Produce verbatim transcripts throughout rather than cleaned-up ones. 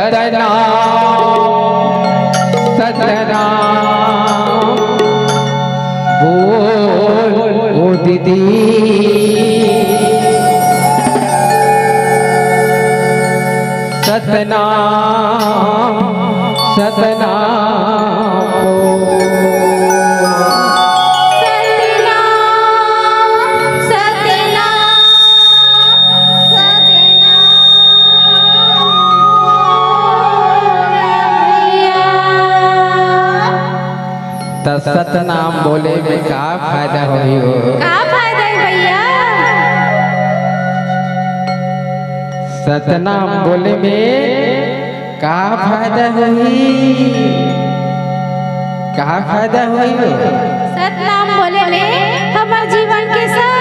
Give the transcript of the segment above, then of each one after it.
सतनाम, सतनाम बोल ओ दीदी। सतनाम, सतनाम बोल। सतनाम, सतनाम, सतनाम बोल भैया। त सतनाम बोले में का फायदा होही हो? का फायदा हे भैया? सतनाम बोले में का फायदा होही? का फायदा होही हो? सतनाम बोले में हमर जीवन के सब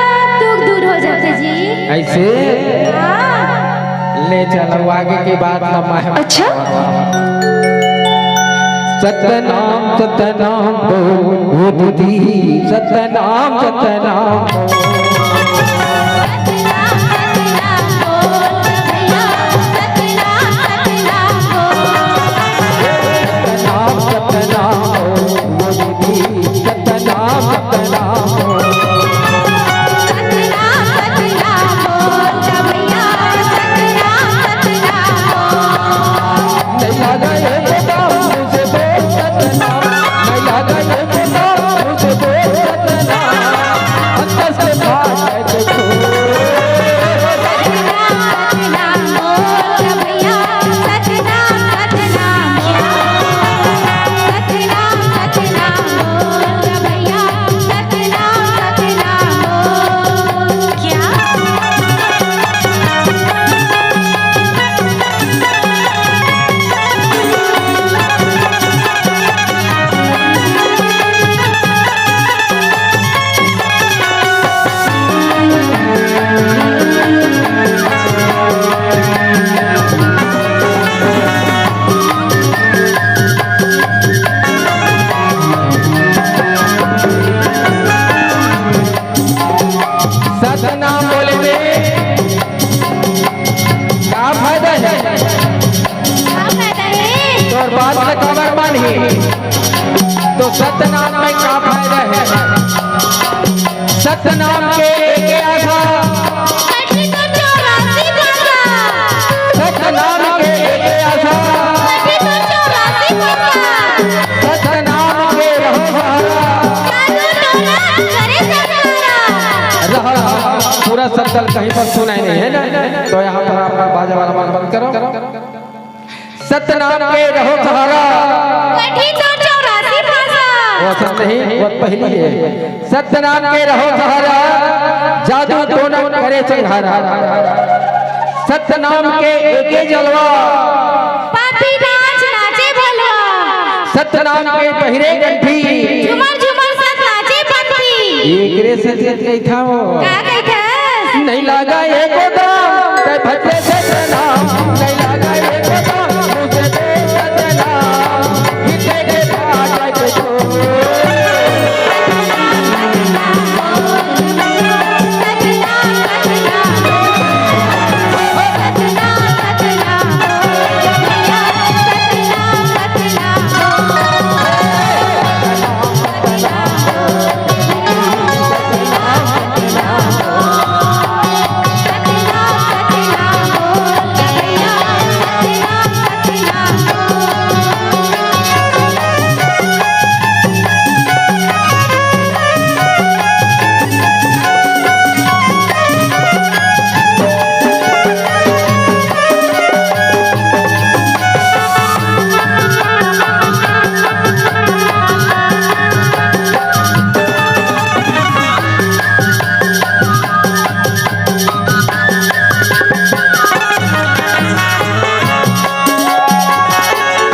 दुख दूर हो जाथे जी। अइसे? हाँ। ले चलो, आगे के बात ला मैं अच्छा? सतनाम, सतनाम बोल ओ दीदी, सतनाम, सतनाम बोल। सतनाम, सतनाम बोल भैया, सतनाम, सतनाम बोल। सतनाम, सतनाम बोल ओ दीदी, सतनाम, सतनाम बोल। सतनाम, सतनाम बोल भैया, सतनाम, सतनाम बोल। नहीं लागा ये बताओ मुझे बोल सतनाम, नहीं लागा ये बताओ मुझे बोल सतनाम, अंदर से भाग है देखो। सतनाम, सतनाम बोल भैया, सतनाम, सतनाम बोल। सतनाम, सतनाम बोल भैया, सतनाम, सतनाम बोल। क्या? सतनाम बोले में का फायदा हे? का फायदा हे? तोर बात ला काबर मानही? तो सतनाम में का फायदा हे? सतनाम के एके आशा। कटही तो चौरासी भाषा। सतनाम के एके आशा। कटही तो चौरासी भाषा। सतनाम के रहो सहारा। जादू टोना करे सहारा। रहा, पूरा शब्द कहीं पर सुनाई नहीं है ना, तो यहाँ पर आप बाजा वाला मन बंद करो। सतनाम के रहो सहारा। कटही तो चौरासी भाषा। वो सब नहीं, वो पहली है। सतनाम के रहो सहारा, जादू टोना करे संहारा। सतनाम के एके जलवा। पापी नाच नाचे भलवा। सतनाम के पहिरे कंठी। झुमर झुमर सत नाचे पंथी। एकरे से कहिथंव। का कहिथस? नहीं लागा एको दाम, तै भटके सतनाम। नहीं लागा एको दाम, मुझे दे सतनाम। हिते के बात है तो।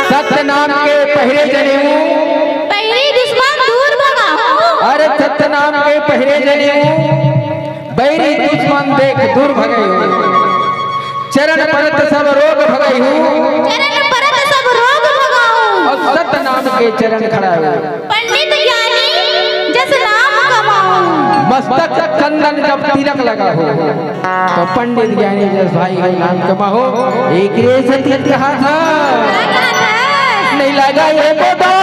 सतनाम के पहिरे जनेऊ। बैरी दुश्मन दूर भगाहूँ। अरे सतनाम के पहिरे जनेऊ। बैरी दुश्मन देख दूर भगाहूँ। चरण परत सब रोग भगाहूँ। चरण परत सब रोग भगाहूँ। अउ सतनाम के चरण खड़ा हो। पंडित ज्ञानी जस नाम कमाहूँ। मस्तक चंदन जब तिलक लगा हो, तो पंडित ज्ञानी जस भाई के नाम कमा हो। एक रे से तिलक कहा था, नहीं लगा ये तो।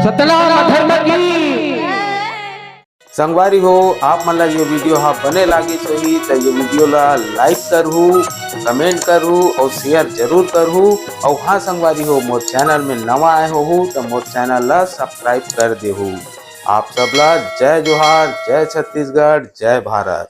सतनाम धर्म की। संगवारी हो, आप मन ला ये वीडियो हा बने लागिस होही त ये वीडियो ला like करहू, comment करहू और share जरूर करहू। और हाँ संगवारी हो, मोर चैनल में नवा आए होहू त मोर चैनल ला subscribe कर देहू। आप सब ला जय जोहार, जय छत्तीसगढ़, जय भारत।